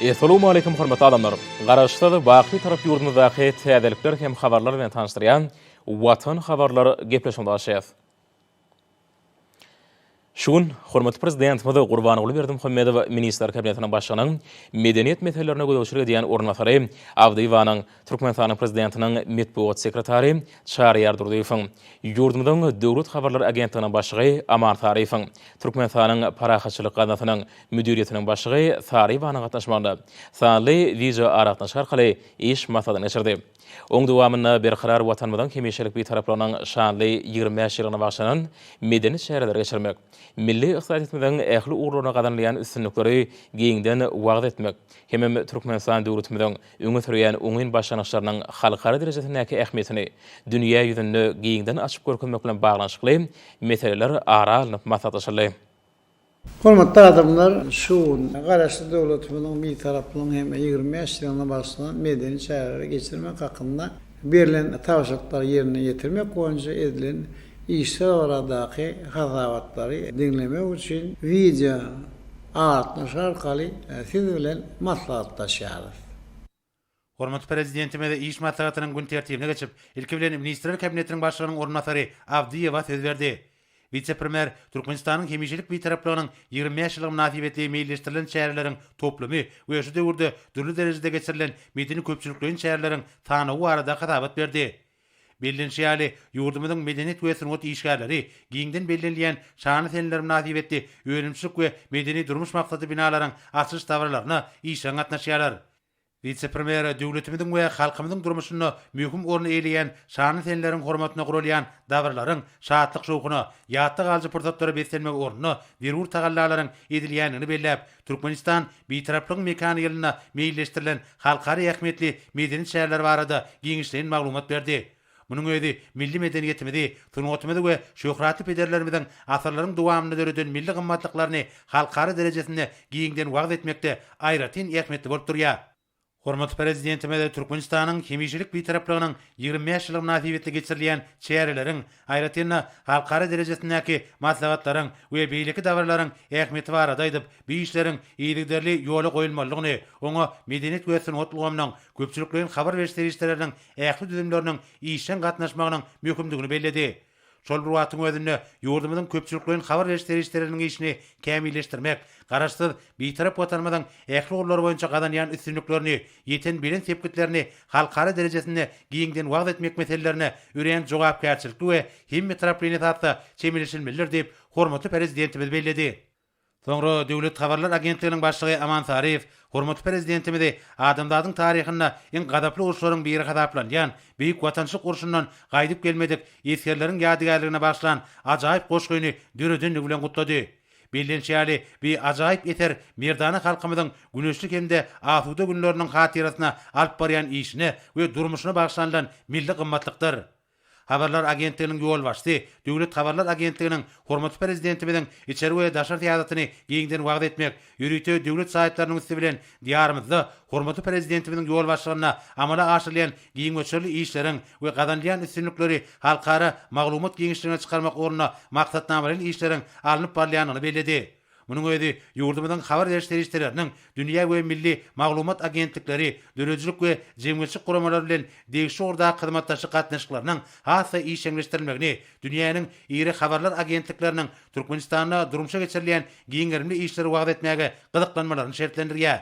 Essalawmaleýkim hormatly adamlar! Garaşsyz, baky Bitarap ýurdumyzdaky täzelikler hem habarlar bilen tanyşdyrýan Watan habarlar gepleşigimize başlaýas. Şu gün hormatly Prezidentimiz Gurbanguly Berdimuhamedow Ministrler Kabinetiniň Başlygynyň medeniýet meselelerine gözegçilik edýän orunbasary Abdyýewanyň, Türkmenistanyň Prezidentiniň metbugat sekretary Çaryýar Durdyýewiň, ýurdumyzyň Döwlet habarlar agentliginiň başlygy Aman Saryýewiň, Türkmenistanyň Parahatçylyk gaznasynyň müdiriýetiniň başlygy Saryýewanyň gatnaşmagynda sanly wideoaragatnaşyk arkaly iş maslahatyny geçirdi. Oň dowamynda Berkarar Watanymyzyň hemişelik Bitaraplygynyň şanly 25 ýyllygyna bagyşlanan medeni çäreleri geçirmek, milli ykdysadyýetimiziň ähli ugurlarynda gazanylýan üstünlikleri giňden wagyz etmek hemem Türkmenistan döwletimiziň öňe sürýän oňyn başlangyçlarynyň halkara derejesindäki ähmiýetini dünýä ýüzünde giňden açyp görkezmek bilen baglanyşykly meseleler ara alnyp maslahatlaşyldy. Hormatly adamlar, şu gün Garaşsyz döwletimiziň Bitaraplygynyň hem 25 ýyllygyna bagyşlanan medeni çäreleri geçirmek hakynda berlen tabşyryklary ýerine ýetirmek boýunça edilen işler baradaky hasabatlary diňlemek üçin wideo aragatnaşyk arkaly siz bilen maslahatlaşýarys. Hormatly Prezidentimiz iş maslahatynyň gün tertibine geçip, ilki bilen Ministrler Kabinetiniň Başlygynyň orunbasary Abdyýewa söz berdi. Wise-premýer Türkmenistanyň hemişelik Bitaraplygynyň 25 ýyllygy mynasybetli meýilleşdirilen çäreleriň toplumy we şu döwürde dürli derejede geçirilen medeni-köpçülikleýin çäreleriň sanawy barada hasabat berdi. Bellenişi ýaly, ýurdumyzyň medeniýet we sungat işgärleri giňden bellenilýän şanly seneler mynasybetli önümçilik we medeni-durmuş maksatly binalaryň açylyş dabaralaryna işjeň gatnaşýarlar. Wise-premýer döwletimiziň we halkymyzyň durmuşynda möhüm orny eýeleýän şanly seneleriň hormatyna guralýan dabaralaryň şatlyk-şowhuna, ýatda galyjy pursatlara beslenmegi ugrunda zerur tagallalaryň edilýändigini belläp, Türkmenistan Bitaraplygyň mekany ýylynda meýilleşdirilen halkara ähmiýetli medeni çäreler barada giňişleýin maglumat berdi. Munuň özi milli medeniýetimizi, sungatymyzy we şöhratly pederlerimiziň asyrlaryň dowamynda döreden milli gymmatlyklaryny halkara derejesinde giňden wagyz etmekde aýratyn ähmiýetli bolup durýar. Hormatly Prezidentimiz Türkmenistanyň hemişelik Bitaraplygynyň 25 ýyllygy mynasybetli geçirilýän çäreleriň, aýratyn-da, halkara derejesindäki maslahatlaryň we beýleki dabaralaryň ähmiýeti barada aýdyp, bu işleriň yzygiderli ýola goýulmalydygyny, oňa medeniýet we sungat ulgamynyň, köpçülikleýin habar beriş serişdeleriniň ähli düzümleriniň işjeň gatnaşmagynyň möhümdigini belledi. Şol bir wagtyň özünde, ýurdumyzyň köpçülikleýin habar beriş serişdeleriniň işini kämilleşdirmek, Garaşsyz, Bitarap Watanymyzyň ähli ugurlar boýunça gazanýan üstünliklerini, ýeten belent sepgitlerini halkara derejesinde giňden wagyz etmek meselelerine örän jogapkärçilikli we hemmetaraplaýyn esasda çemeleşilmelidir diýip, hormatly Prezidentimiz belledi. Soňra Döwlet habarlar agentliginiň başlygy Aman Saryýew hormatly Prezidentimizi adamzadyň taryhynda iň gazaply uruşlaryň biri hasaplanýan Beýik Watançylyk urşundan gaýdyp gelmedik esgerleriň ýadygärligine bagyşlan ajaýyp goşgyny döredenligi bilen gutlady. Bellenişi ýaly, bu ajaýyp eser merdana halkymyzyň güneşli hem-de asuda günleriniň hatyrasyna alyp barýan işine we durmuşyna bagyşlanylan milli gymmatlykdyr. Habarlar agentliginiň ýolbaşçysy Döwlet habarlar agentliginiň hormatly Prezidentimiziň içeri we daşary syýasatyny giňden wagyz etmek, ýörite döwlet saýtlarynyň üsti bilen Diýarymyzda hormatly Prezidentimiziň ýolbaşçylygynda amala aşyrylýan giň möçberli işleriň we gazanylýan üstünlikleri halkara maglumat giňişligine çykarmak ugrunda maksatnamalaýyn işleriň alnyp barylýandygyny belledi. Munuň özi ýurdumyzyň habar beriş serişdeleriniň dünýä we milli maglumat agentlikleri, döredijilik we jemgyýetçilik guramalary bilen degişli ugurdaky hyzmatdaşlyk gatnaşyklarynyň has-da işjeňleşdirilmegini, dünýäniň iri habarlar agentlikleriniň Türkmenistanda durmuşa geçirilýän giň gerimli işleri wagyz etmäge gyzyklanmalaryny şertlendirýär.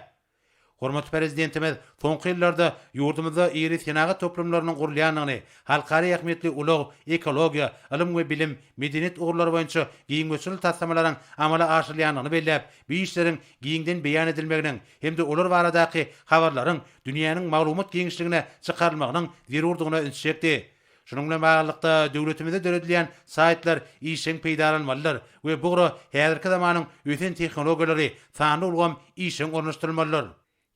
Hormatly Prezidentimiz soňky ýyllarda ýurdumyzda iri senagat toplumlarynyň gurulýandygyny, halkara ähmiýetli ulag, ekologiýa, ylym we bilim, medeniýet ugurlary boýunça giň möçberli taslamalaryň amala aşyrylýandygyny belläp, bu işleriň giňden beýan edilmeginiň hem-de olar baradaky habarlaryň dünýäniň maglumat giňişligine çykarylmagynyň zerurdygyna ünsi çekdi. Şunuň bilen baglylykda, döwletimizde döredilýän saýtlar işjeň peýdalanmalydyr we bu ugra häzirki zamanyň ösen tehnologiýalary, sanly ulgam işjeň ornaşdyrylmalydyr.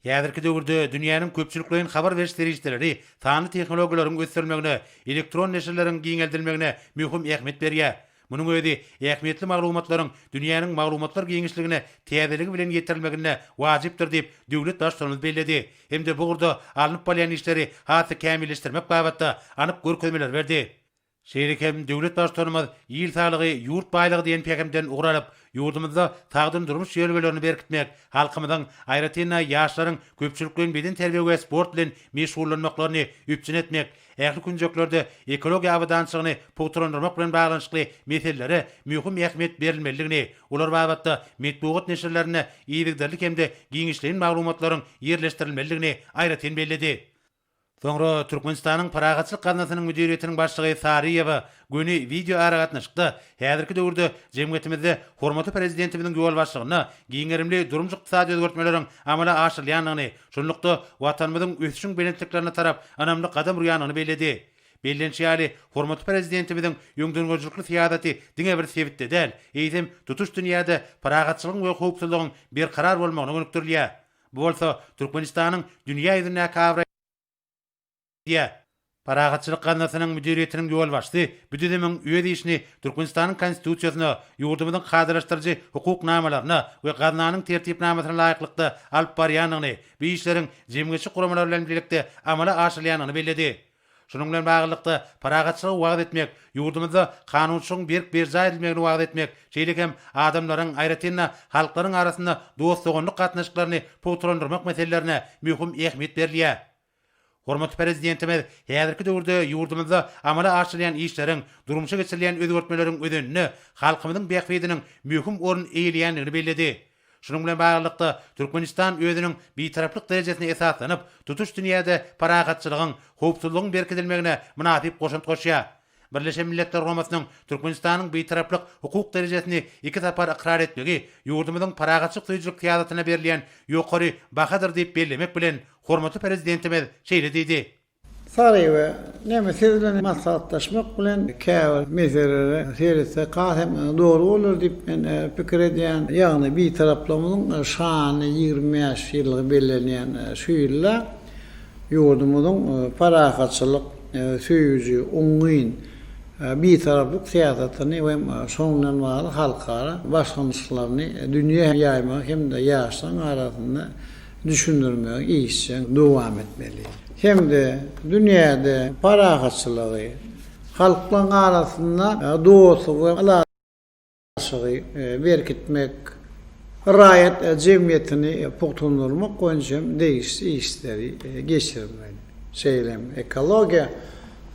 Häzirki döwürde dünýäniň köpçülikleýin habar beriş serişdeleri sanly tehnologiýalaryň ösdürilmegine, elektron neşirleriň giňeldilmegine möhüm ähmiýet berýär. Munuň özi ähmiýetli maglumatlaryň dünýäniň maglumatlar giňişligine täzeligi bilen ýetirilmeginde wajypdyr diýip, döwlet Baştutanymyz belledi hem-de bu ugurda alnyp barylýan işleri has-da kämilleşdirmek babatda anyk görkezmeleri berdi. Şeýle hem döwlet Baştutanymyz Il saglygy, ýurt baýlygy diýen pähimden ugur alyp, ýurdumyzda sagdyn durmuş ýörelgelerini berkitmek, halkymyzyň, aýratyn-da, ýaşlaryň köpçülikleýin bedenterbiýe we sport bilen meşgullanmaklaryny üpjün etmek, ähli künjeklerde ekologiýa abadançylygyny pugtalandyrmak bilen baglanyşykly meselelere möhüm ähmiýet berilmelidigini, olar babatda metbugat neşirlerinde yzygiderli hem-de giňişleýin maglumatlaryň ýerleşdirilmelidigini aýratyn belledi. Soňra Türkmenistanyň Parahatçylyk gaznasynyň müdiriýetiniň başlygy Saryýewa göni wideoaragatnaşykda häzirki döwürde jemgyýetimizde hormatly Prezidentimiziň ýolbaşçylygynda giň gerimli durmuş-ykdysady özgertmeleriň amala aşyrylýandygyny, şunlukda, Watanymyzyň ösüşiň belentliklerine tarap ynamly gadam urýandygyny belledi. Bellenişi ýaly, hormatly Prezidentimiziň öňdengörüjilikli syýasaty diňe bir sebitde däl, eýsem, tutuş dünýäde parahatçylygyň we howpsuzlygyň berkarar bolmagyna gönükdirilýär. Bu bolsa Türkmenistanyň dünýä ýüzündäki abraýyny edýär. Parahatçylyk gaznasynyň müdiriýetiniň ýolbaşçysy bu düzümiň öz işini Türkmenistanyň Konstitusiýasyna, ýurdumyzyň kadalaşdyryjy hukuk namalaryna we gaznanyň Tertipnamasyna laýyklykda alyp barýandygyny, bu işleriň jemgyýetçilik guramalary bilen bilelikde amala aşyrylýandygyny belledi. Şunuň bilen baglylykda, parahatçylygy wagyz etmek, ýurdumyzda kanunçylygyň berk berjaý edilmegini wagyz etmek, şeýle hem adamlaryň, aýratyn-da, halklaryň arasynda dost-doganlyk gatnaşyklaryny pugtalandyrmak meselelerine möhüm ähmiýet berilýär. Hormatly Prezidentimiz häzirki döwürde ýurdumyzda amala aşyrylýan işleriň, durmuşa geçirilýän özgertmeleriň özeninde halkymyzyň bähbidiniň möhüm orun eýeleýändigini belledi. Şunuň bilen baglylykda, Türkmenistan özüniň Bitaraplyk derejesine esaslanyp, tutuş dünýäde parahatçylygyň, howpsuzlygyň berkidilmegine mynasyp goşant goşýar. Birleşen Milletler Guramasynyň Türkmenistanyň Bitaraplyk hukuk derejesini iki sapar ykrar etmegi ýurdumyzyň parahatçylyk söýüjilik syýasatyna berilýän ýokary bahadyr diýip bellemek bilen, hormatly Prezidentimiz şeýle diýdi. Saryýewe, Näme, siz bilen maslahatlaşmak bilen käbir meselelere seretsek has hem dogry bolar diýip men pikir edýän. Ýagny Bitaraplygymyzyň şanly 25 ýyllygy bellenýän şu ýylda ýurdumyzyň parahatçylyk söýüji, oňyn Bitaraplyk syýasatyny we şonuň bilen bagly halkara başlangyçlaryny dünýä ýaýmagy hem-de ýaşlaryň arasynda düşündirmegi işjeň dowam etmeli. Hem-de dünýäde parahatçylygy, halklaryň arasynda dostlugy we ylalaşygy berkitmek, raýat jemgyýetini pugtalandyrmak boýunça hem degişli işleri geçirmeli. Şeýle hem ekologiýa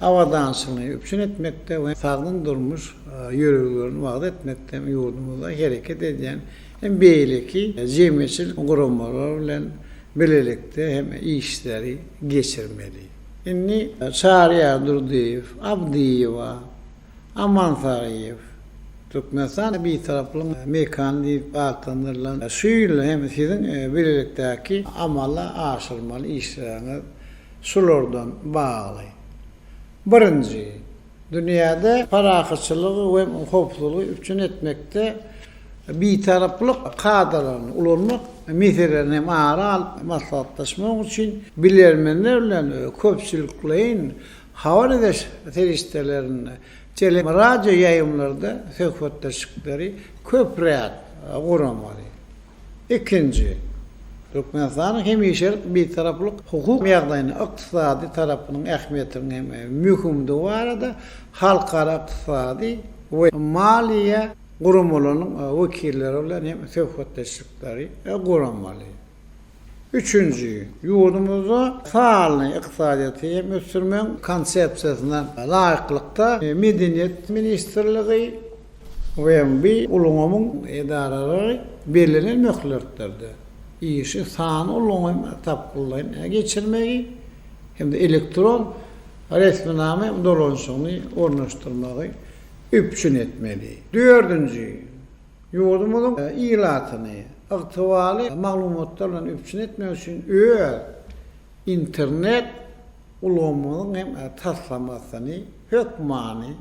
abadançylygyny üpjün etmekde we sagdyn durmuş ýörelgelerini wagyz etmekde hem ýurdumyzda hereket edýän hem beýleki jemgyýetçilik guramalary bilen bilelikde hem işleri geçirmeli. Indi Çaryýar Durdyýew, Abdyýewa, Aman Saryýew, Türkmenistan Bitaraplygyň mekany diýlip atlandyrylan şu ýyl hem siziň bilelikdäki amala aşyrmaly işleriňiz şulardan bagly. Birinji, Dünýäde parahatçylygy we howpsuzlygy üpjün etmekde bitaraplyk kadalaryny ulanmak meselelerini hem ara alyp maslahatlaşmak üçin bilermenler bilen köpçülikleýin habar ediş serişdelerinde, tele, radio ýaýlymlarda söhbetdeşlikleri köpräk guramaly. Ikinji, Türkmenistanyň hemişelik Bitaraplyk hukuk ýagdaýyny ykdysady tarapynyň ähmiýetiniň hem möhümdigi barada halkara ykdysady we maliýe guramalarynyň wekilleri bilen hem söhbetdeşlikleri guramaly. Üçünji, ýurdumyzda sanly ykdysadyýeti hem ösdürmegiň konsepsiýasyna laýyklykda Medeniýet ministrligi, VMB ulgamyň edaralary bellenen möhletlerde işi sanly ulgama tapgyrlaýyn geçirmegi hem-de elektron resminama dolanyşygyny ornaşdyrmagy üpjün etmeli. Dördünji, ýurdumyzyň ilatyny ygtybarly maglumatlar bilen üpjün etmek üçin öz internet ulgamymyzyň hem taslamasyny hökmany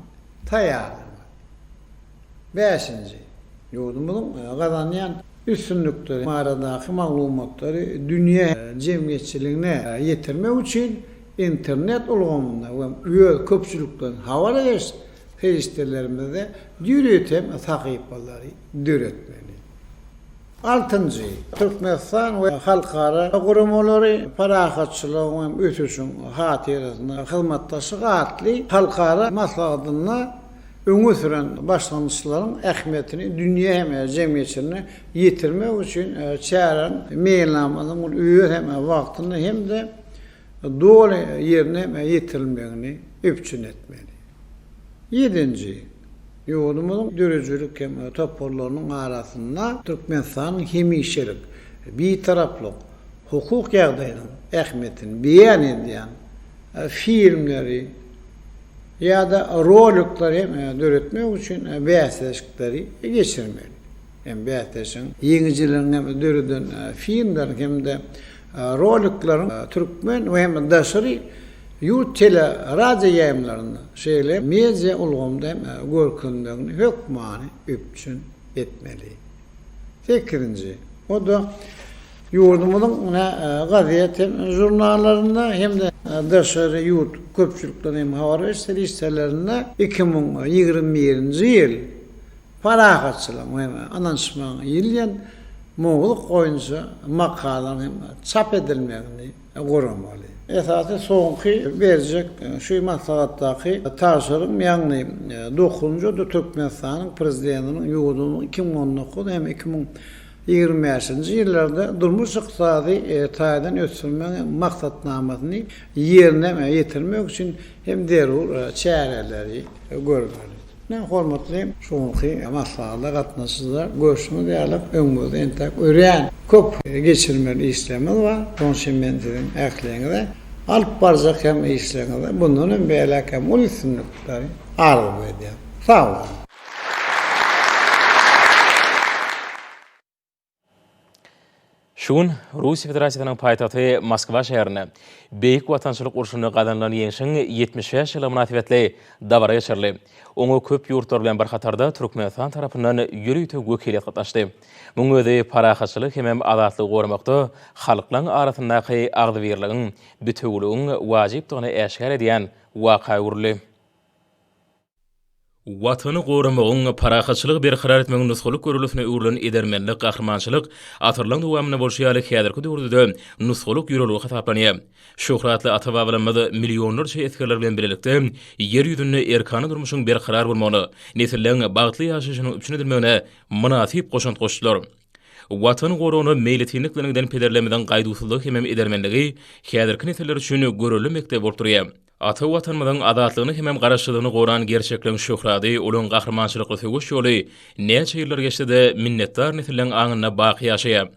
taýýarlamaly. Bäşinji, ýurdumyzyň gazanýan üstünlikleri baradaky maglumatlary dünýä jemgyýetçiligine ýetirmek üçin internet ulgamynda we öz köpçülikleýin habar beriş serişdelerimizde ýörite sahypalary döretmeli. Altynjy, Türkmenistan we halkara guramalary parahatçylygyň hem ösüşiň hatyrasyna hyzmatdaşlyk atly halkara maslahatynda öňe süren başlangyçlaryň ähmiýetini dünýä hem jemgyýetçiligine ýetirmek üçin çäräniň meýilnamasynyň öz hem wagtynda hem-de doly ýerine ýetirilmegini üpjün etmeli. Ýedinji, ýurdumyzyň döredijilik hem toparlarynyň arasynda Türkmenistanyň hemişelik Bitaraplyk hukuk ýagdaýynyň ähmiýetini beýan edýän filmleri ýa-da rolikleri hem döretmek üçin bäsleşikleri geçirmeli. Hem bäsleşigiň ýeňijileriniň hem döreden filmleriň hem-de rolikleriň türkmen we hem daşary ýurt tele radio ýaýlymlarynda, şeýle media ulgamda hem görkezilmegini hökmany üpjün etmeli. Sekizinji, o-da ýurdumyzyň gazet hem žurnallarynda hem-de daşary ýurt köpçülikleýin hem habar beriş serişdelerinde 2021-nji ýyl Parahatçylygyň hem ynanyşmagyň ýyly diýen mowzuk boýunça makalanyň hem çap edilmegini guramaly. Esasy soňky berjek şu maslahatdaky tabşyrygym, ýagny dokuzynjy Türkmenistanyň Prezidentiniň ýurdumyzyň 2019 hem 2025-nji ýyllarda durmuş-ykdysady taýdan ösdürmegiň maksatnamasyny ýerine ýetirmek üçin hem zerur çäreleri görmeli. Ine, hormatly şu günki maslahata gatnaşyjylar, görşüňiz ýaly, öňümizde entäk örän köp geçirmeli işlerimiz bar. Şonuň üçin men siziň ähliňize alyp barjak hem işleriňizde mundan hem beýläk hem uly üstünlikleri arzuw edýän. Sag boluň! Şu gün Russiýa Federasiýasynyň paýtagty Moskwa şäherinde Beýik Watançylyk urşunda gazanylan Ýeňşiň 75 ýyllygy mynasybetli dabara geçirildi. Oňa köp ýurtlar bilen bir hatarda Türkmenistan tarapyndan ýörite wekiliýet gatnaşdy. Munuň özi parahatçylygy hemem azatlygy goramakda halklaryň arasyndaky agzybirligiň, bitewüligiň wajypdygyny äşgär edýän waka öwrüldi. Watany goramagyň, parahatçylygy berkarar etmegiň nusgalyk görellesine öwrülen edermenlik, gahrymançylyk asyrlaryň dowamynda bolşy ýaly häzirki döwürde-de nusgalyk ýörelge hasaplanýar. Şöhratly ata-babalarymyz millionlarça esgerler bilen bilelikde Ýer ýüzünde erkana durmuşyň berkarar bolmagyna, nesilleň bagtly ýaşaýşynyň üpjün edilmegine mynasyp goşant goşdular. Watan goragyna meýletinlik bilen giden pederlerimiziň gaýduwsyzlygy hemem edermenligi häzirki nesiller üçin görelde mekdep bolup durýar. Ata Watanymyzyň azatlygyny hemem Garaşsyzlygyny goran gerçekleň şöhrady, olaň gahrymançylykly söweş ýoly näçe ýyllar geçse-de minnetdar nesilleň aňynda baky ýaşaýar.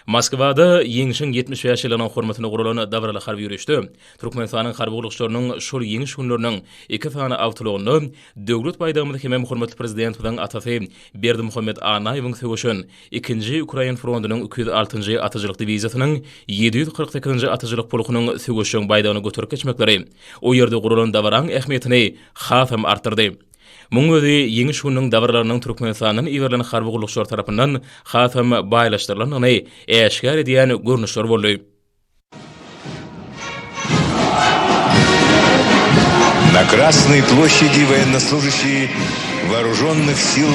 Moskwada Ýeňşiň 75 ýyllygynyň hormatyna guralan dabaraly harby ýörişde Türkmenistanyň harby gullukçylarynyň şol Ýeňiş günleriniň iki sany awtoulagynda Döwlet baýdagymyzy hemem hormatly Prezidentimiziň atasy Berdimuhamet Annaýewiň söweşen Ikinji Ukrain frondunyň 206-njy atyjylyk diwiziýasynyň 748-nji atyjylyk polkunyň söweşjeň baýdagyny göterip geçmekleri o ýerde guralan dabaraň ähmiýetini hasam artdyrdy. Munuň özi Ýeňiş gününiň dabaralarynyň Türkmenistandan iberilen harby gullukçylar tarapyndan hasam baýlaşdyrylandygyny äşgär edýän görnüşler boldy. На Красной площади военнослужащие вооруженных сил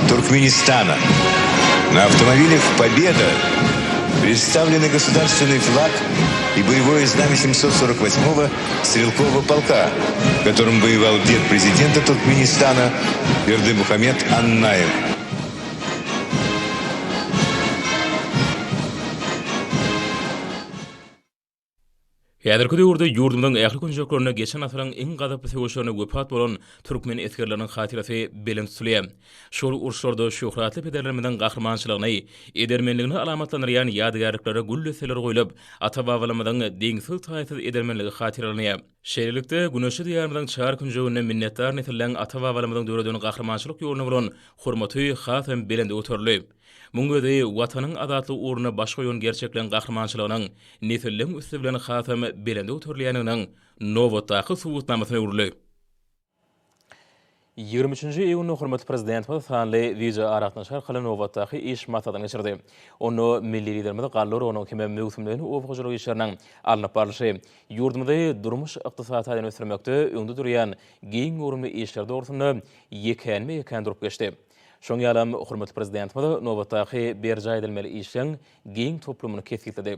Туркменистана. На автомобилях «Победа» представлены государственный флаг и боевое знамя 748-го стрелкового полка, в котором воевал дед президента Туркменистана Бердымухамед Аннаев. Häzirki döwürde ýurdumyzyň ähli künjeklerinde geçen asyryň iň gazaply söweşlerinde wepat bolan türkmen esgerleriniň hatyrasy belent tutulýar. Şol uruşlarda şöhratly pederlerimiziň gahrymançylygyny, edermenligini alamatlandyrýan ýadygärliklere gül desseleri goýlup, ata-babalarymyzyň deňsiz-taýsyz edermenligi hatyralanýar. Şeýlelikde, güneşli Diýarymyzyň çar künjeginde minnetdar nesilleň ata-babalarymyzyň döreden gahrymançylyk ýoluna bolan hormaty hasam belende göterildi. Muň özi Watanyň azatlygy ugrunda baş goýan gerçekleň gahrymançylygynyň nesilleň üsti bilen hasam belende göterilýändiginiň nobatdaky subutnamasyna öwrüldi. 23-nji iýunda hormatly Prezidentimiz sanly wideoaragatnaşyk arkaly nobatdaky iş maslahatyny geçirdi. Onda milli Liderimiz galla oragynyň hem-de möwsümleýin oba hojalyk işleriniň alnyp barlyşy, ýurdumyzy durmuş-ykdysady taýdan ösdürmekde öňde durýan giň göwrümli işler dogrusynda ýekänme-ýekän durup geçdi. Şoň ýalam hormatly Prezidentimiz nobatdaky berjaý edilmeli işleň giň toplumyny kesgitledi.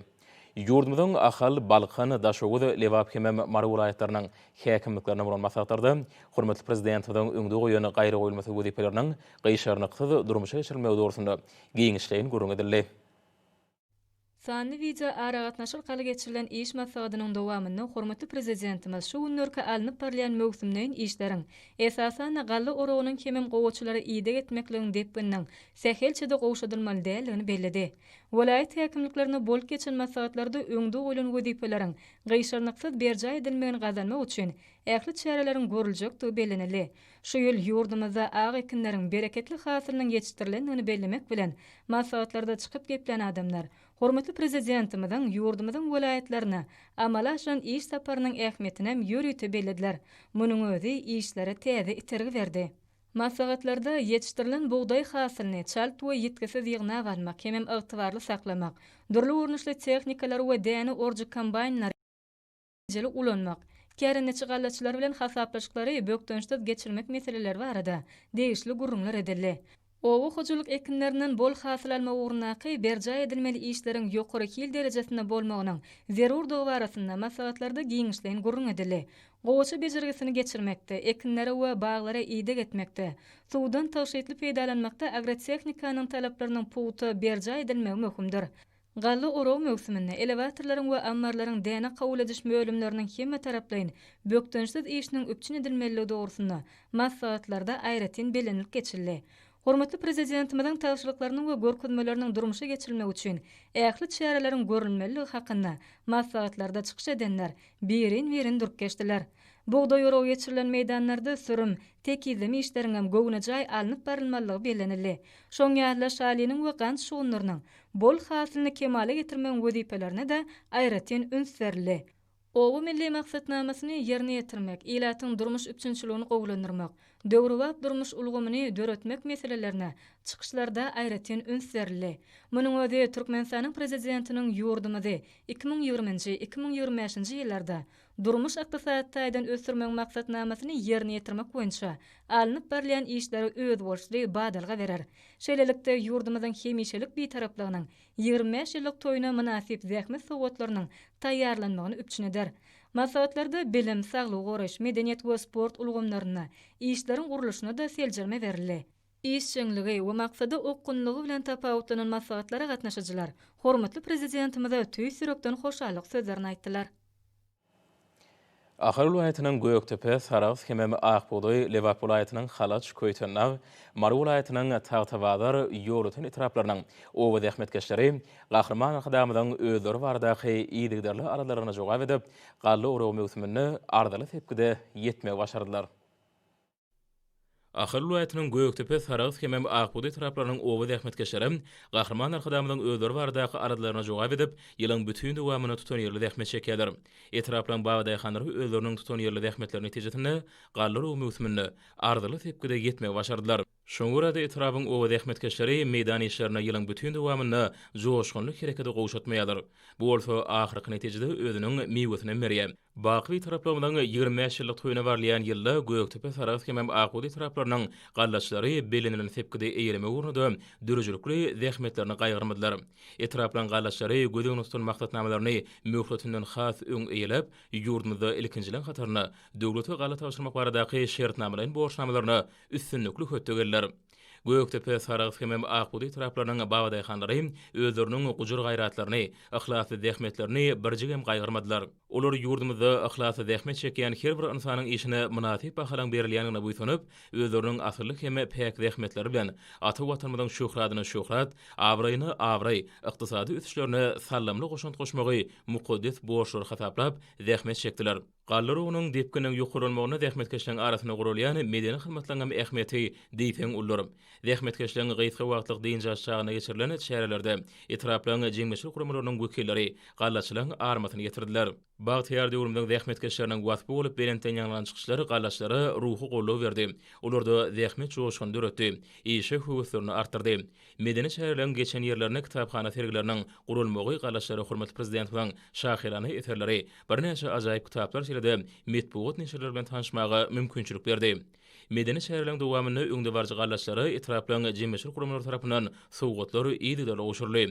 Ýurdumyzyň Ahal, Balkan, Daşoguz, Lebap hemem Mary welaýatlarynyň häkimliklerinde bolan maslahatlarda hormatly Prezidentimiziň öňde goýan gaýragoýulmasyz wezipeleriniň gyşarnyksyz durmuşa geçirilmegi dogrusynda giňişleýin gürrüň edildi. Sanly wideoaragatnaşyk arkaly geçirilen iş maslahatynyň dowamynda hormatly Prezidentimiz şu günlerki alnyp barylýan möwsümleýin işleriň, esasan-da, galla oragynyň hemem gowaçalara ideg etmekligiň depgininiň sähelçe-de gowşadylmaly däldigini belledi. Welaýat häkimliklerinde bolup geçen maslahatlarda öňde goýlan wezipeleriň gyşarnyksyz berjaý edilmegini gazanmak üçin ähli çäreleriň görüljekdigi bellenildi. Şu ýyl ýurdumyzda ak ekinleriň bereketli hasylynyň ýetişdirilendigini bellemek bilen, maslahatlarda çykyp geplän adamlar hormatly Prezidentimiziň ýurdumyzyň welaýatlaryna amala aşyran iş saparynyň ähmiýetinem ýörite bellediler. Munuň özi işlere täze itergi berdi. Maslahatlarda ýetişdirilen bugdaý hasylyny çalt we ýitgisiz ýygnap almak hemem ygtybarly saklamak, dürli görnüşli tehnikalary we däne orujy kombaýnlary netijeli ulanmak, kärendeçi gallaçylar bilen hasaplaşyklary bökdençsiz geçirmek meseleleri barada degişli gürrüňler edildi. Oba hojalyk ekinlerinden bol hasyl almak ugrundaky berjaý edilmeli işleriň ýokary hil derejesinde bolmagynyň zerurdygy barasynda maslahatlarda giňişleýin gürrüň edildi. Gowaça bejergisini geçirmekde, ekinlere we baglara ideg etmekde, suwdan tygşytly peýdalanmakda agrotehnikanyň talaplarynyň pugta berjaý edilmegi möhümdir. Galla oragy möwsüminde elewatorlaryň we ammarlaryň däne kabul ediş bölümleriniň hemmetaraplaýyn bökdençsiz işiniň üpjün edilmelidigi dogrusynda maslahatlarda aýratyn bellenilip geçildi. Hormatly Prezidentimiziň tabşyryklarynyň we görkezmeleriniň durmuşa geçirilmegi üçin ähli çäreleriň görülmelidigi hakynda maslahatlarda çykyş edenler birin-birin durup geçdiler. Bugdaý oragy geçirilen meýdanlarda sürüm, tekizleme işleriňem göwnejaý alnyp barylmalydygy bellenildi. Şoň ýaly-da şalynyň we gant şugundyrynyň bol hasylyny kemala getirmegiň wezipelerine-de aýratyn üns berildi. Oba milli maksatnamasyny ýerine ýetirmek, ilatyň durmuş üpjünçiligini gowulandyrmak, döwrebap durmuş ulgamyny döretmek meselelerine çykyşlarda aýratyn üns berildi. Munuň özi Türkmenistanyň Prezidentiniň ýurdumyzy 2020-nji, 2025-nji ýyllarda durmuş-ykdysady taýdan ösdürmegiň maksatnamasyny ýerine ýetirmek boýunça alnyp barylýan işlere özboluşly badalga berer. Şeýlelikde, ýurdumyzyň hemişelik Bitaraplygynyň 25 ýyllyk toýuna mynasyp zähmet sowgatlarynyň taýýarlanmagyny üpjün eder. Maslahatlarda bilim, saglygy goraýyş, medeniýet we sport ulgamlarynda işleriň gurluşyna-da seljerme berildi. Işjeňligi we maksada okgunlylygy bilen tapawutlanan maslahatlara gatnaşyjylar hormatly Prezidentimize tüýs ýürekden hoşallyk sözlerini aýtdylar. Ahal welaýatynyň Gökdepe, Sarahs hemem Ak bugdaý, Lebap welaýatynyň Halaç, Köýtendag, Mary welaýatynyň Tagtabazar, Ýolöten etraplarynyň oba zähmetkeşleri Gahryman Arkadagymyzyň özleri baradaky yzygiderli aladalaryna jogap edip, galla oragy möwsüminde arzyly sepgide ýetmegi başardylar. Ahal welaýatynyň Gökdepe, Sarahs hemem Akbugda etraplarynyň oba zähmetkeşleri Gahryman Arkadagymyzyň özleri baradaky aladalaryna jogap edip, ýylyň bütin dowamynda tutanýerli zähmet çekýärler. Etraplaryň babadaýhanlary özleriniň tutanýerli zähmetleri netijesinde galla oragy möwsüminde arzyly sepgide ýetmegi başardylar. Şoňa görä-de etrabyň oba zähmetkeşleri meýdan işlerinde ýylyň bütin dowamynda joşgunly hereketi gowşatmaýarlar. Bu bolsa ahyrky netijede özüniň miwesinem berýär. Baky Bitaraplygymyzyň 25 ýyllyk toýuna barylýan ýylda Gökdepe, Sarahs hemem Akbugda etraplarynyň gallaçylary bellenilen sepgidi eýelemek ugrunda döredijilikli zähmetlerini gaýgyrmadylar. Etraplaryň gallaçylary göz öňünde tutan maksatnamalaryny möhletinden has öň eýeläp, ýurdumyzda ilkinjileriň hatarynda döwlete galla tabşyrmak baradaky şertnamalaýyn borçnamalaryna üstünlikli hötde geldiler. Gökdepe, Sarahs hemem Akbugda etraplarynyň babadaýhanlary özleriniň gujur-gaýratlaryny, yhlasly zähmetlerini birjigem gaýgyrmadylar. Olar ýurdumyzda yhlasly zähmet çekýän her bir ynsanyň işine mynasyp bahalaryň berilýändigine buýsanyp, özleriniň asylly hem päk zähmetleri bilen ata Watanymyzyň şöhradyna şöhrat, abraýyna abraý, ykdysady ösüşlerine saldamly goşant goşmagy mukaddes borçlary hasaplap, zähmet çekdiler. Galla ruhunyň depgininiň ýokarlanmagynda zähmetkeşleriň arasynda guralýan medeni hyzmatlaryň hem ähmiýeti diýseň uludyr. Zähmetkeşleriň gysga wagtlyk dynç alyş çagynda geçirilen çärelerde etraplaryň jemgyýetçilik guramalarynyň wekilleri gallaçylaryň armasyny ýetirdiler. Bagtyýar döwrümiziň zähmetkeşleriniň waspy bolup belentden ýaňlanan çykyşlar gallaçlara ruhy goldaw berdi, olarda zähmet joşgunyny döretdi, işe höweslerini artdyrdy. Medeni çäreleriň geçen ýerlerinde kitaphana sergileriniň guralmagy gallaçlara hormatly Prezidentimiziň şahyrana eserleri, birnäçe ajaýyp kitaplar şeýle-de metbugat neşirleri bilen tanyşmaga mümkinçilik berdi. Medeni çäreleriň dowamynda öňdebaryjy gallaçlara etraplaryň jemgyýetçilik guramalary tarapyndan sowgatlar yzygiderli gowşuryldy.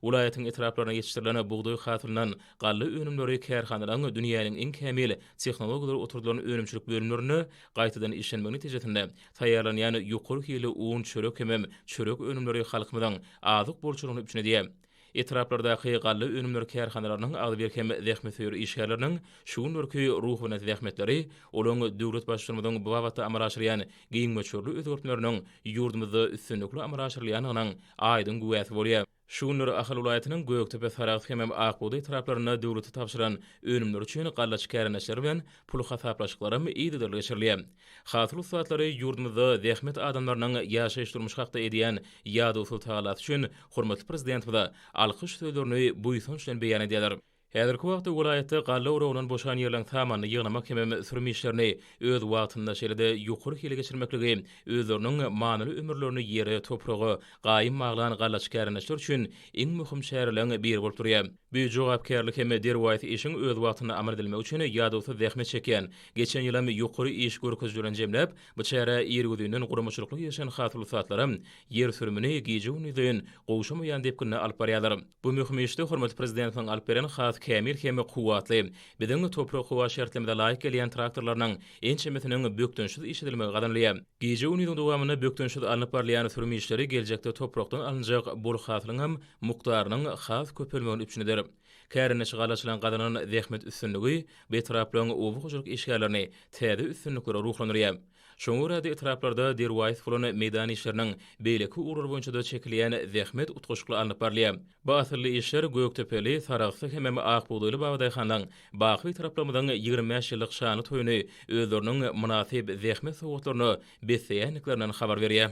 Welaýatyň etraplarynda ýetişdirilen bugdaý hasylyndan galla önümleri kärhanalaryň dünýäniň iň kämil tehnologiýalary oturdylan önümçilik bölümlerinde gaýtadan işlenmegi netijesinde taýýarlanýan ýokary hilli un, çörek hemem çörek önümleri halkymyzyň azyk bolçulygyny üpjün edýär. Etraplardaky galla önümleri kärhanalarynyň agzybir hem zähmetsöýer işgärleriniň şu günlerki ruhubelent zähmetleri olaryň döwlet Baştutanymyzyň bu babatda amala aşyrýan giň möçberli özgertmeleriniň ýurdumyzda üstünlikli amala aşyrylýandygynyň aýdyň güwäsi bolýar. Şu günler Ahal welaýatynyň Gökdepe, Sarahs hemem Ak bugdaý etraplarynda döwlete tabşyran önümleri üçin gallaçy kärendeçiler bilen pul hasaplaşyklaram yzygiderli geçirilýär. Hasyl ussatlary ýurdumyzda zähmet adamlarynyň ýaşaýyş-durmuşy hakda edýän ýadawsyz tagallasy üçin hormatly Prezidentimize alkyş sözlerini buýsanç bilen beýan edýärler. Häzirki wagtda welaýatda galla oragyndan boşan ýerleň samanyny ýygnamak hemem sürüm işlerini öz wagtynda, şeýle-de ýokary hili geçirmekligi özleriniň manyly ömürlerini ýere, topraga gaýym baglan gallaçy kärendeçiler üçin iň möhüm çäreleriň biri bolup durýar. Bu jogapkärli hem derwaýys işiň öz wagtynda amal edilmegi üçin ýadawsyz zähmet çekýän, geçen ýylam ýokary iş görkezijilerini jemläp, bu çärä irgözinden guramaçylykly girişen hasyl ussatlaram ýer sürümini gije-gündizleýin gowşamaýan depginde alyp barýarlar. Bu möhüm işde hormatly Prezidentimiziň alyp beren has kämil hem kuwwatly, biziň toprak-howa şertlerimize laýyk gelýän traktorlarynyň ençemesiniň bökdençsiz işledilmegi gazanylýar. Gije-gündiziň dowamynda bökdençsiz alnyp barylýan sürüm işleri geljekde toprakdan alynjak bol hasylyňam mukdarynyň has köpelmegini üpjün eder. Kärendeçi gallaçylaryň gazanan zähmet üstünligi bu etraplaryň oba hojalyk işgärlerini täze üstünliklere ruhlandyrýar. Şoňa görä-de, etraplarda derwaýys bolan meýdan işleriniň beýleki ugurlar boýunça-da çekilýän zähmet utgaşykly alnyp barylýar. Bu asylly işler Gökdepeli, Sarahsly hemem Akbugdaýly babadaýhanlaryň baky Bitaraplygymyzyň 25 ýyllyk şanly toýuny özleriniň mynasyp zähmet sowgatlaryna besleýändiklerinden habar berýär.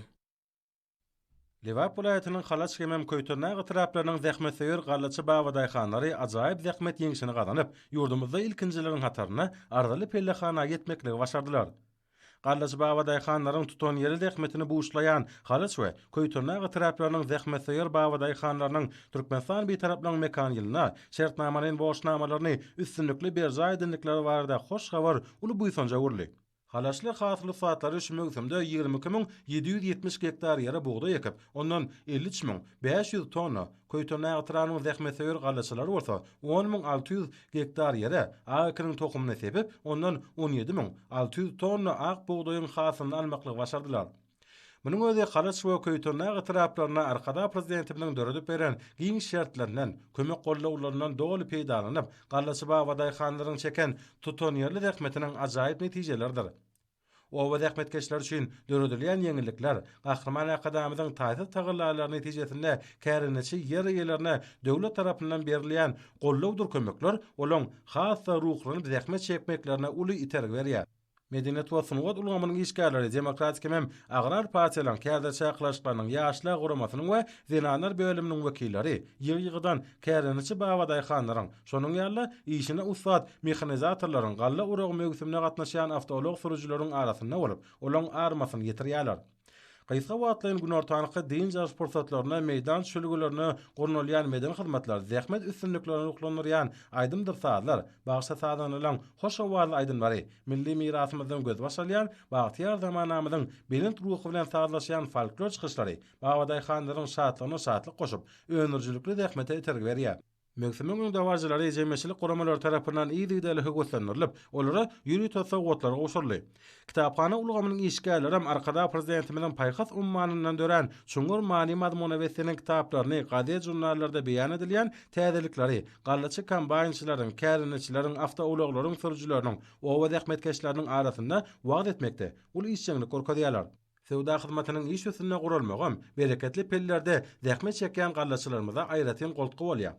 Lebap welaýatynyň Halaç hemem Köýtendag etraplarynyň zähmetsöýer gallaçy babadaýhanlary ajaýyp zähmet ýeňşini gazanyp, ýurdumyzda ilkinjileriň hatarynda arzyly pellehana ýetmekligi başardylar. Gallaçy babadaýhanlaryň tutanýerli zähmetini buşlaýan Halaç we Köýtendag etraplarynyň zähmetsöýer babadaýhanlarynyň Türkmenistan Bitaraplygyň mekan ýylynda şertnamalaýyn borçnamalaryny üstünlikli berjaý edendikleri barada hoş habar uly buýsanja öwrüldi. Halaçly hasyl ussatlary şu möwsümde 22 770 gektar ýere bugdaý ekip, ondan 53 500 tonna, Köýtendag etrabynyň zähmetsöýer gallaçylary bolsa 10 600 gektar ýere ak ekiniň tohumyny sepip, ondan 17 600 tonna ak bugdaýyň hasylyny almaklygy başardylar. Munuň özi Halaç we Köýtendag etraplarynda Arkadag Prezidentimiziň döredip beren giň şertlerinden, kömek-goldawlaryndan doly peýdalanyp, gallaçy babadaýhanlaryň çeken tutanýerli zähmetiniň ajaýyp netijeleridir. Oba zähmetkeşleri üçin döredilýän ýeňillikler, Gahryman Arkadagymyzyň taýsyz tagallalary netijesinde kärendeçi ýer eýelerine döwlet tarapyndan berilýän goldawdyr kömekler olaň has-da ruhlanyp zähmet çekmeklerine uly itergi berýär. Medeniýet we sungat ulgamynyň işgärleri, Demokratik hemem Agrar partiýalaryň, Kärdeşler arkalaşyklarynyň, Ýaşlar guramasynyň we Zenanlar bölüminiň wekilleri ýygy-ýygydan kärendeçi babadaýhanlaryň, şonuň ýaly-da, işine ussat mehanizatorlaryň, galla oragy möwsümine gatnaşýan awtoulag sürüjileriň arasynda bolup, olaň armasyny ýetirýärler. Gysga wagtlaýyn günortanky dynç alyş pursatlarynda meýdan çülgelerinde gurnalýan medeni hyzmatlar, zähmet üstünliklerini ruhlandyrýan aýdymdyr sazlar, bagşy-sazandalaryň hoş owazly aýdymlary, milli mirasymyzdan gözbaş alýan, bagtyýar zamanamyzyň belent ruhy bilen sazlaşýan folklor çykyşlary babadaýhanlaryň şatlygyna şatlyk goşup, öndürijilikli zähmete itergi berýär. Möwsümiň öňdebaryjylary jemgyýetçilik guramalary tarapyndan yzygiderli höweslendirilip, olara ýörite sowgatlar gowşuryldy. Kitaphana ulgamynyň işgärlerem Arkadag Prezidentimiziň paýhas ummanyndan dörän çuňňur many-mazmuna beslenen kitaplaryny, gazet-žurnallarda beýan edilýän täzelikleri gallaçy kombaýnçylaryň, kärendeçileriň, awtoulaglaryň sürüjileriniň, oba zähmetkeşleriniň arasynda wagyz etmekde uly işjeňlik görkezýärler. Söwda hyzmatynyň iş üstünde guralmagam bereketli pellerde zähmet çekýän gallaçylarymyza aýratyn goltgy bolýar.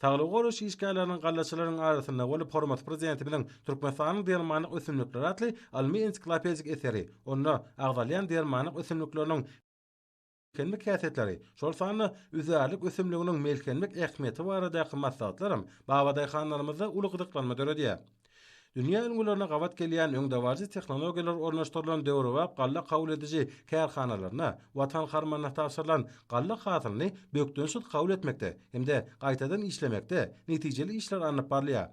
Saglygy goraýyş işgärleriniň gallaçylaryň arasynda bolup hormatly Prezidentimiziň Türkmenistanyň dermanlyk ösümlikleri atly ylmy-ensiklopedik eseri, onda agzalýan dermanlyk ösümlikleriniň. Melhemlik häsiýetleri, şol sanda üzärlik ösümliginiň melhemlik ähmiýeti baradaky maslahatlaram babadaýhanlarymyzda uly gyzyklanma döredýär. Dünýä ülňülerine gabat gelýän öňdebaryjy tehnologiýalar ornaşdyrylan döwrebap galla kabul ediji kärhanalarynda Watan harmanyna tabşyrylan galla hasylyny bökdençsiz kabul etmekde hem-de gaýtadan işlemekde netijeli işler alnyp barylýar.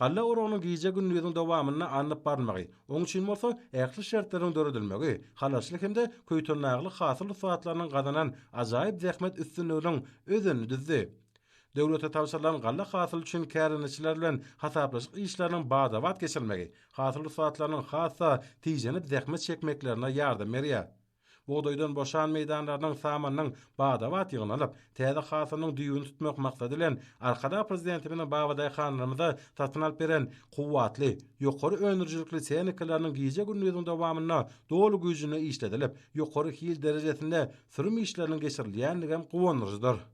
Galla oragynyň gije-gündiziň dowamynda alnyp barylmagy, oň üçin bolsa ähli şertleriň döredilmegi halaşly hem-de köýtendagly hasyl ussatlarynyň gazanan ajaýyp zähmet üstünliginiň özenini düzdi. Döwlete tabşyrylan galla hasyly üçin kärendeçiler bilen hasaplaşyk işleriniň bada-bat geçirilmegi hasyl ussatlarynyň has-da tijenip zähmet çekmeklerine ýardam berýär. Bugdaýdan boşan meýdanlarynyň samanynyň bada-bat ýygnalyp, täze hasylynyň düýbüni tutmak maksady bilen, Arkadag Prezidentimiziň babadaýhanlarymyza satyn alyp beren kuwwatly, ýokary öndürijilikli tehnikalarynyň gije-gündiziň dowamynda doly güýjünde işledilip, ýokary hil derejesinde sürüm işleriniň geçirilýändigem guwandyryjydyr.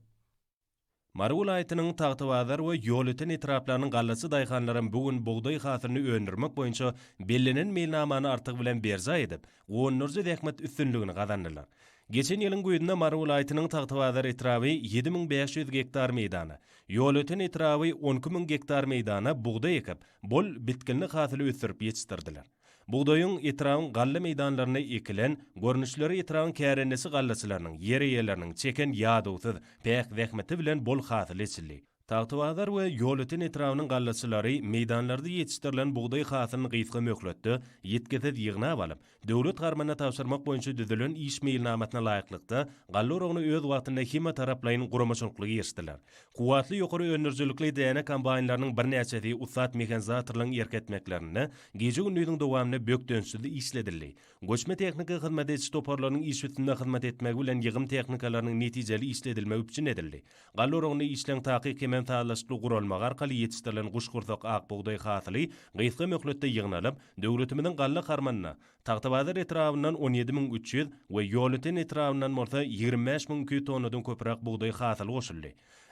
Mary welaýatynyň Tagtabazar we Ýolöten etraplarynyň gallaçy daýhanlaram bu gün bugdaý hasylyny öndürmek boýunça bellenen meýilnamany artygy bilen berjaý edip, guwandyryjy zähmet üstünligini gazandylar. Geçen ýylyň güýzünde Mary welaýatynyň Tagtabazar etraby 7500 gektar meýdana, Ýolöten etraby 12 000 gektar meýdana bugdaý ekip, bol bitginli hasyly ösdürip ýetişdirdiler. Bugdaýyň etrabyň galla meýdanlarynda ekilen görnüşleri etrabyň kärendeçi gallaçylarynyň, ýer eýeleriniň çeken ýadawsyz, päk zähmeti bilen bol hasyl eçildi. Tagtabazar we Ýolöten etrabynyň gallaçylary meýdanlarda ýetişdirilen bugdaý hasylyny gysga möhletde, ýitgisiz ýygnap alyp, döwlet harmanyna tabşyrmak boýunça düzülen iş meýilnamasyna laýyklykda, galla oragyna öz wagtynda hemmetaraplaýyn guramaçylykly girişdiler. Kuwwatly ýokary öndürijilikli däne kombaýnlarynyň birnäçesi ussat mehanizatorlaryň erk etmeklerinde gije-gündiziň dowamynda bökdençsiz işledildi. Göçme tehniki hyzmat ediş toparlarynyň iş üstünde hyzmat etmegi bilen ýygym tehnikalarynyň netijeli işledilmegi üpjün edildi. Galla oragynda işleň takyk hemem sazlaşykly guralmagy arkaly ýetişdirilen guşgursak ak bugdaý hasyly gysga möhletde ýygnalyp, döwletimiziň galla harmanyna Tagtabazar etrabyndan 17 300 we Ýolöten etrabyndan bolsa 25 200 tonnadan köpräk bugdaý hasyly goşuldy.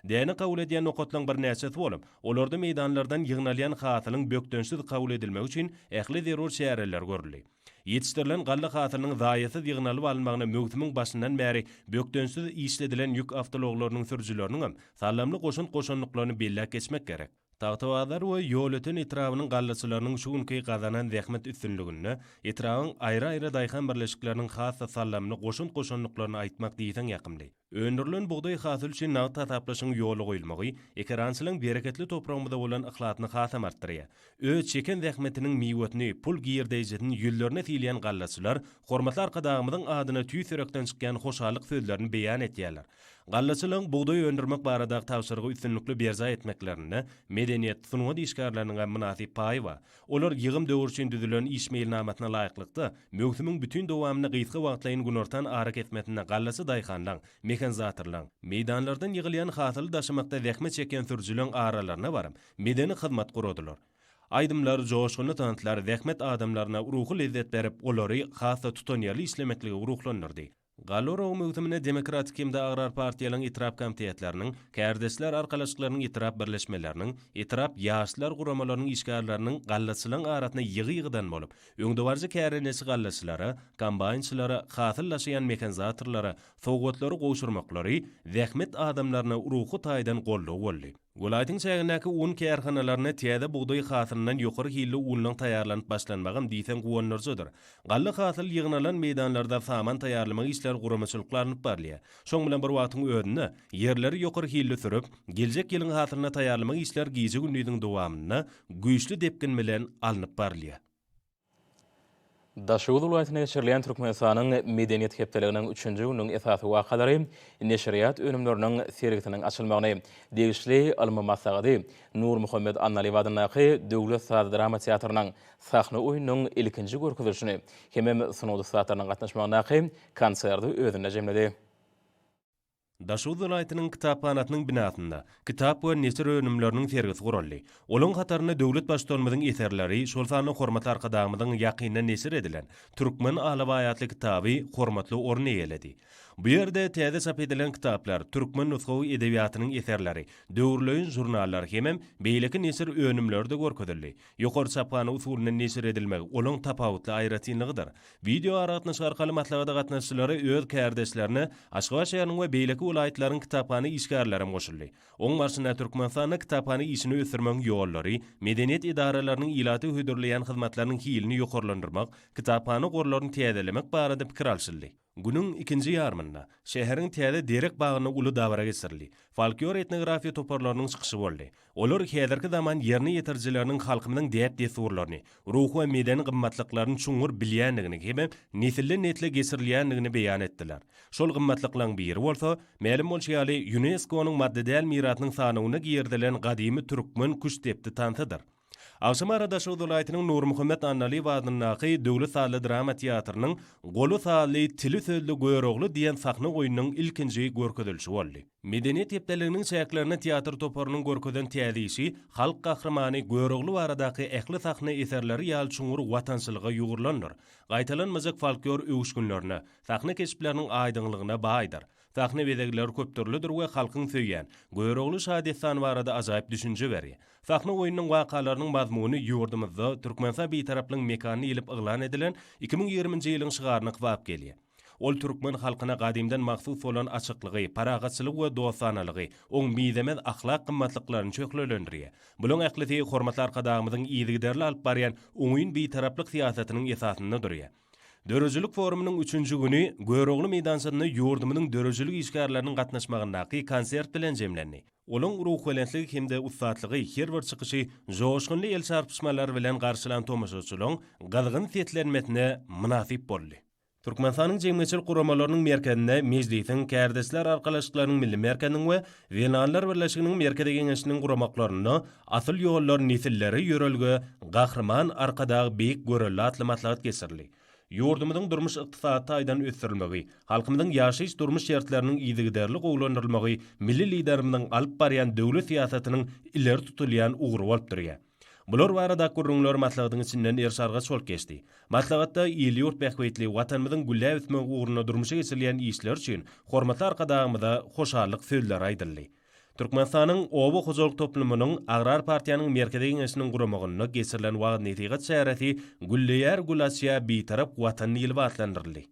Däne kabul edýän nokatlaryň birnäçesi bolup, olarda meýdanlardan ýygnalýan hasylyň bökdençsiz kabul edilmegi üçin ähli zerur çäreler görüldi. Ýetişdirilen galla hasylynyň zaýasyz ýygnalyp alynmagyna möwsümiň başyndan bäri bökdençsiz işledilen ýük awtoulaglarynyň sürüjileriniňem saldamly goşant goşandyklaryny belläp geçmek gerek. Tagtabazar we Ýolöten etrabynyň gallaçylarynyň şu günki gazanan zähmet üstünliginde etrabyň aýry-aýry daýhan birleşikleriniň has-da saldamly goşant goşandyklaryny aýtmak diýseň ýakymly. Öndürilen bugdaý hasyly üçin nagt hasaplaşygyň ýola goýulmagy ekerançylaryň bereketli topragymyza bolan yhlasyny hasam artdyrýar. Öz çeken zähmetiniň miwesini, pul girdeýjisini ýüzlerine silýän gallaçylar hormatly Arkadagymyzyň adyna tüýs ýürekden çykýan hoşallyk sözlerini beýan etýärler. Gallaçylaryň bugdaý öndürmek baradaky tabşyrygy üstünlikli berjaý etmeklerinde medeniýet, sungat işgärleriniň hem mynasyp paýy bar. Olar ýygym döwri üçin düzülen iş meýilnamasyna laýyklykda, möwsümiň bütin dowamynda gysga wagtlaýyn günortan arakesmesinde gallaçy daýhanlaň, mehanizatorlaň, meýdanlardan ýygylýan hasyly daşamakda zähmet çekýän sürüjileň aralaryna baryp, medeni hyzmat guradylar. Aýdymlar, joşgunly tanslar zähmet adamlaryna ruhy lezzet berip, olary has-da tutanýerli işlemeklige ruhlandyrdy. Galla-oragy möwsüminde Demokratik hem-de Agrar partiýalaryň etrap komitetleriniň, Kärdeşler arkalaşyklarynyň etrap birleşmeleriniň, etrap Ýaşlar guramalarynyň işgärleriniň gallaçylaryň arasynda ýygy-ýygydan bolup, öňdebaryjy kärendeçi gallaçylara, kombaýnçylara, hasyl daşaýan mehanizatorlara sowgatlary gowşurmaklary zähmet adamlaryna ruhy taýdan goldaw boldy. Welaýatyň çägindäki un kärhanalarynda täze bugdaý hasylyndan ýokary hilli unuň taýýarlanyp başlanmagam diýseň guwandyryjydyr. Galla hasyly ýygnalan meýdanlarda saman taýýarlamak işleri guramaçylykly alnyp barylýar. Şoň bilen bir wagtyň özünde, ýerleri ýokary hilli sürüp, geljek ýylyň hasylyna taýýarlamak işleri gije-gündiziň dowamynda güýçli depgin bilen alnyp barylýar. Daşoguz welaýatynda geçirilýän Türkmenistanyň Medeniýet hepdeliginiň üçünji gününiň esasy wakalary neşirýat önümleriniň sergisiniň açylmagyny, degişli ylmy maslahady, Nurmuhammet Annalyýew adyndaky Döwlet saz-drama teatrynyň sahna oýnunyň ilkinji görkezilişini hemem sungat ussatlarynyň gatnaşmagyndaky konserti özünde jemledi. Daşoguz welaýatynyň kitaphanasynyň binasynda kitap we neşir önümleriniň sergisi guraldy. Olaryň hatarynda döwlet Baştutanymyzyň eserleri, şol sanda hormatly Arkadagymyzyň ýakynda neşir edilen Türkmen alabaýy atly kitaby hormatly orun eýeledi. Bu ýerde täze çap edilen kitaplar, türkmen nusgawy edebiýatynyň eserleri, döwürleýin žurnallar hemem beýleki neşir önümleri-de görkezildi. Ýokary çaphana usulynda neşir edilmegi olaň tapawutly aýratynlygydyr. Wideoaragatnaşyk arkaly maslahata gatnaşyjylara öz kärdeşlerine Aşgabat şäheriniň we beýleki welaýatlaryň kitaphana işgärlerem goşuldy. Oň barşynda Türkmenistanda kitaphana işini ösdürmegiň ýollary, medeniýet edaralarynyň ilata hödürleýän hyzmatlarynyň hilini ýokarlandyrmak, kitaphana gorlaryny täzelemek barada pikir alşyldy. Günüň ikinji ýarymynda şäheriň täze Derek bagynda uly dabara geçirildi. Folklor-etnografiýa toparlarynyň çykyşy boldy. Olar häzirki zaman ýerine ýetirijileriniň halkymyzyň däp-dessurlaryny, ruhy we medeni gymmatlyklaryny çuňňur bilýändigini hemem nesilden-nesle geçirilýändigini beýan etdiler. Şol gymmatlyklaryň biri bolsa, mälim bolşy ýaly, ÝUNESKO-nyň maddy däl mirasynyň sanawyna girizilen gadymy türkmen küştdepdi tansydyr. Agşamara Daşoguz welaýatynyň Nurmuhammet Annalyýew adyndaky Döwlet sazly drama teatrynyň Goly sazly, tili sözli Görogly diýen sahna oýnunyň ilkinji görkezilişi boldy. Medeniýet hepdeliginiň çäklerinde teatr toparynyň görkezen täze işi halk gahrymany Görogly baradaky ähli sahna eserleri ýaly çuňňur watançylyga ýugrulandyr. Gaýtalanmajak folklor öwüşginlerine, sahna keşpleriniň aýdyňlygyna baýdyr. Sahna bezegleri köpdürlüdir we halkyň söýýän Görogly şadessany barada ajaýyp düşünje berýär. Sahna oýnunyň wakalarynyň mazmuny ýurdumyzda Türkmenistan Bitaraplygyň mekany diýlip yglan edilen 2020-nji ýylyň şygaryna kybap gelýär. Ol türkmen halkyna gadymdan mahsus bolan açyklygy, parahatçylygy we dostanalygy, oň mizemez ahlak gymmatlyklaryny şöhlelendirýär. Bulaň ählisi hormatly Arkadagymyzyň yzygiderli alyp barýan oňyn Bitaraplyk syýasatynyň esasynda durýar. Döredijilik forumynyň üçünji güni Görogly meýdançasynda ýurdumyzyň döredijilik işgärleriniň gatnaşmagyndaky konsert bilen jemlendi. Olaň ruhubelentligi hem-de ussatlygy her bir çykyşy joşgunly el çarpyşmalar bilen garşylan tomaşaçylaryň gyzgyn seslenmesine mynasyp boldy. Türkmenistanyň Jemgyýetçilik guramalarynyň merkezinde Mejlisiň, Kärdeşler arkalaşyklarynyň Milli merkeziniň we Zenanlar birleşiginiň Merkezi Geňeşiniň guramaklarynda Asyl ýollar nesillere ýörelge, Gahryman Arkadag beýik görelde atly maslahat geçirildi. Ýurdumyzyň durmuş-ykdysady taýdan ösdürilmegi, halkymyzyň ýaşaýyş-durmuş şertleriniň yzygiderli gowulandyrylmagy milli Liderimiziň alyp barýan döwlet syýasatynyň ileri tutulýan ugry bolup durýar. Bular baradaky gürrüňler maslahatyň içinden eriş-argaç bolup geçdi. Maslahatda il-ýurt bähbitli Watanymyzyň gülläp ösmegi ugrunda durmuşa geçirilýän işler üçin hormatly Arkadagymyza hoşallyk sözleri aýdyldy. Türkmenistanyň Oba hojalyk toplumynyň Agrar partiýanyň Merkezi Geňeşiniň guramagynda geçirilen wagyz-nesihat çäresi Gülleýär, gül açýar Bitarap Watan diýlip atlandyryldy.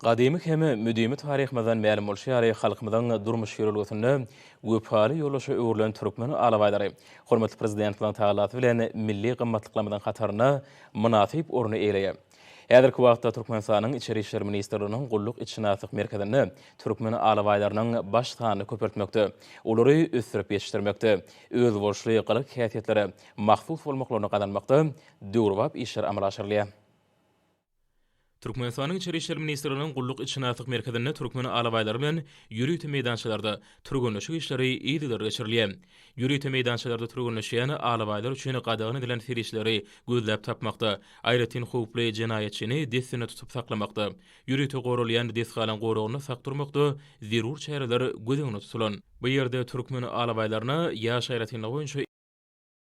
Gadymy hem müdimi taryhymyzdan mälim bolşy ýaly, halkymyzyň durmuş ýörelgesinde wepaly ýoldaşa öwrülen türkmen alabaýlary hormatly Prezidentimiziň tagallasy bilen milli gymmatlyklarymyzyň hatarynda mynasyp orny eýeleýär. Häzirki wagtda Türkmenistanyň Içeri işler ministrliginiň Gulluk itşynaslyk merkezinde türkmen alabaýlarynyň baş sanyny köpeltmekde, olary ösdürip ýetişdirmekde, özboluşly gylyk-häsiýetlere mahsus bolmaklaryny gazanmakda döwrebap işler amala aşyrylýar. Türkmenistanyň Içeri işler ministrliginiň Gulluk itşynaslyk merkezinde türkmen alabaýlary bilen ýörite meýdançalarda türgenleşik işleri yzygiderli geçirilýär. Ýörite meýdançalarda türgenleşýän alabaýlar üçin gadagan edilen serişdeleri gözläp tapmakda, aýratyn howply jenaýatçyny dessine tutup saklamakda, ýörite goralýan desgalaryň goragynda sak durmakda zerur çäreler göz öňünde tutulan. Bu ýerde türkmen alabaýlaryna ýaş aýratynlygy boýunça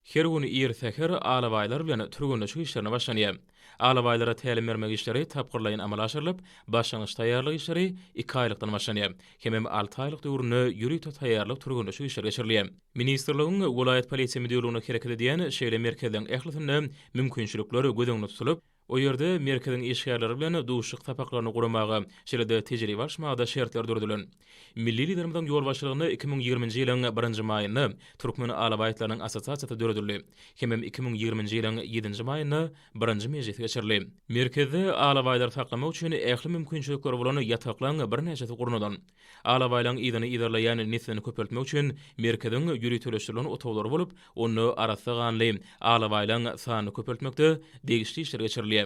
Her gün ir säher alabaýlar bilen türgenleşik işlerine başlanýar. Alabaýlara tälim bermek işleri tapgyrlaýyn amala aşyrylyp, başlangyç taýýarlyk işleri iki aýlykdan başlanýar. Hemem alty aýlyk döwründe ýörite taýýarlyk türgenleşik işleri geçirilýär. Ministrligiň welaýat polisiýa müdirliginde hereket edýän şeýle merkezleriň ählisinde mümkinçilikler göz öňünde tutulyp, O ýerde merkeziň işgärleri bilen duşuşyk sapaklaryny guramaga, şeýle-de tejribe alyşmaga-da şertler döredilen. Milli Liderimiziň ýolbaşçylygynda 2020-nji ýylyň birinji maýynda Türkmen alabaý itleriniň assosiasiýasy döredildi. Hemem 2020-nji ýylyň ýedinji maýynda birinji mejlisi geçirildi. Merkezde alabaýlary saklamak üçin ähli mümkinçilikleri bolan ýataklaryň birnäçesi gurnalan. Alabaýlaryň yzyny yzarlaýan neslini köpeltmek üçin merkeziň ýöriteleşdirilen otaglary bolup, onda arassa ganly alabaýlaryň sanyny köpeltmekde degişli işler geçirilýär.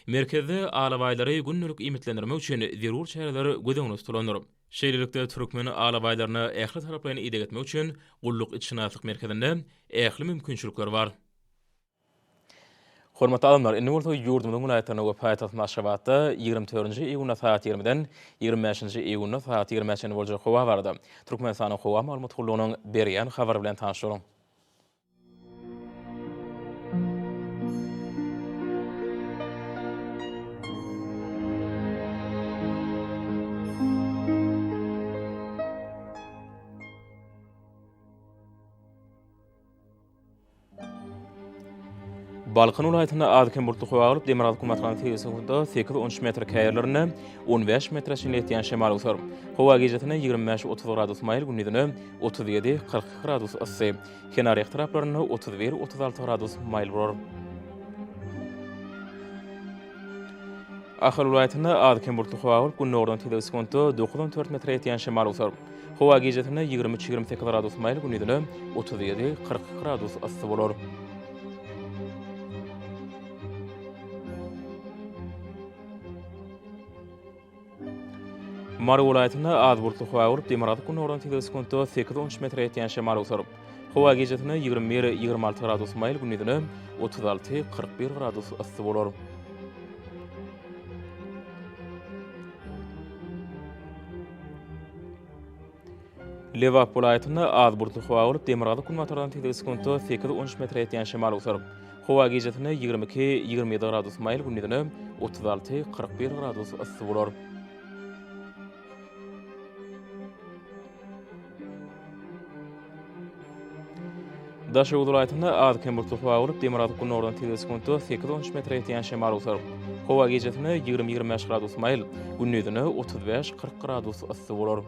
Merkezde alabaýlary gündelik iýmitlendirmek üçin zerur çäreler göz öňünde tutulandyr. Şeýlelikde, türkmen alabaýlaryna ähli taraplaýyn ideg etmek üçin gulluk itşynaslyk merkezinde ähli mümkinçilikler bar. Hormatly alymlar, indi bolsa ýurdumyzyň welaýatlarynda we paýtagtymyz Aşgabatda 24-nji iýunda sagat 20-den 25-nji iýunda sagat 20-ä çenli boljak howa barada Türkmenistanyň Howa maglumat gullugynyň berýän habary bilen tanyş boluň. Balkan welaýatynda az-kem bulutly howa bolup, demirgazyk günbatardan sekiz sekuntda sekiz-on üç metr, käýerlerinde on bäş metre çenli ýetýän şemal öwser. Howa gijesine 25, 30 gradus maýyl, gündizine 37, 42 gradus yssy. Kenarýaka taraplarynda 31, 36 gradus maýyl bolar. Ahal welaýatynda az-kem bulutly howa bolup, gündogardan tizligi sekuntda dokuz-on dört metre ýetýän şemal öwser. Howa gijesine 23, 28 gradus maýyl, gündizine 37, 42 gradus yssy bolar. Mary welaýatynda az bulutly howa bolup, demirgazyk gündogardan tizligi sekuntda sekiz-on üç metre ýetýän şemal öwser. Howa gijesine 21, 26 gradus maýyl, gündizine 36, 41 gradus yssy bolar. Lebap welaýatynda az bulutly howa bolup, demirgazyk günbatardan tizligi sekuntda sekiz-on üç metre ýetýän şemal öwser. Howa gijesine 22, 27 gradus maýyl, gündizine 36, 41 gradus yssy bolar. Daşoguz welaýatynda az-kem bulutly howa bolup, demirgazyk gündogardan tizligi sekuntda sekiz-on üç metre ýetýän şemal öwser. Howa gijesine 20-25 gradus maýyl, gündizine 35-40 gradus yssy bolar.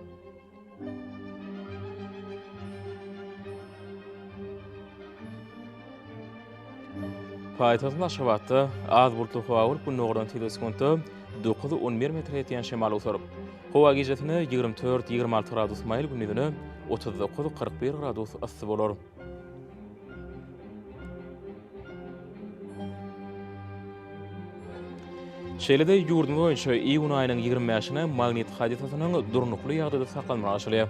Paýtagtymyz Aşgabatda az bulutly howa bolup, gündogardan tizligi sekuntda 9-11 metre ýetýän şemal öwser. Howa gijesine 24-26 gradus maýyl, gündizine 39-41 gradus yssy bolar. Şeýle-de ýurdumyz boýunça iýun aýynyň 25-ine magnit hadysasynyň durnukly ýagdaýda saklanmagy garaşylýar.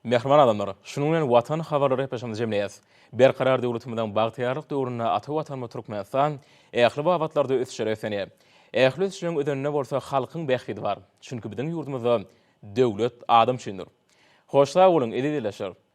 Mähriban adamlar, şunuň bilen Watan habarlary gepleşigimizi jemleýäs. Berkarar döwletimiziň bagtyýarlyk döwründe ata Watanymyz Türkmenistan ähli babatlarda ösüşlere beslenýär. Ähli ösüşleriň özeninde bolsa halkyň bähbidi bar. Çünki biziň ýurdumyzda Döwlet adam üçindir. Hoş sag boluň, eziz ildeşler!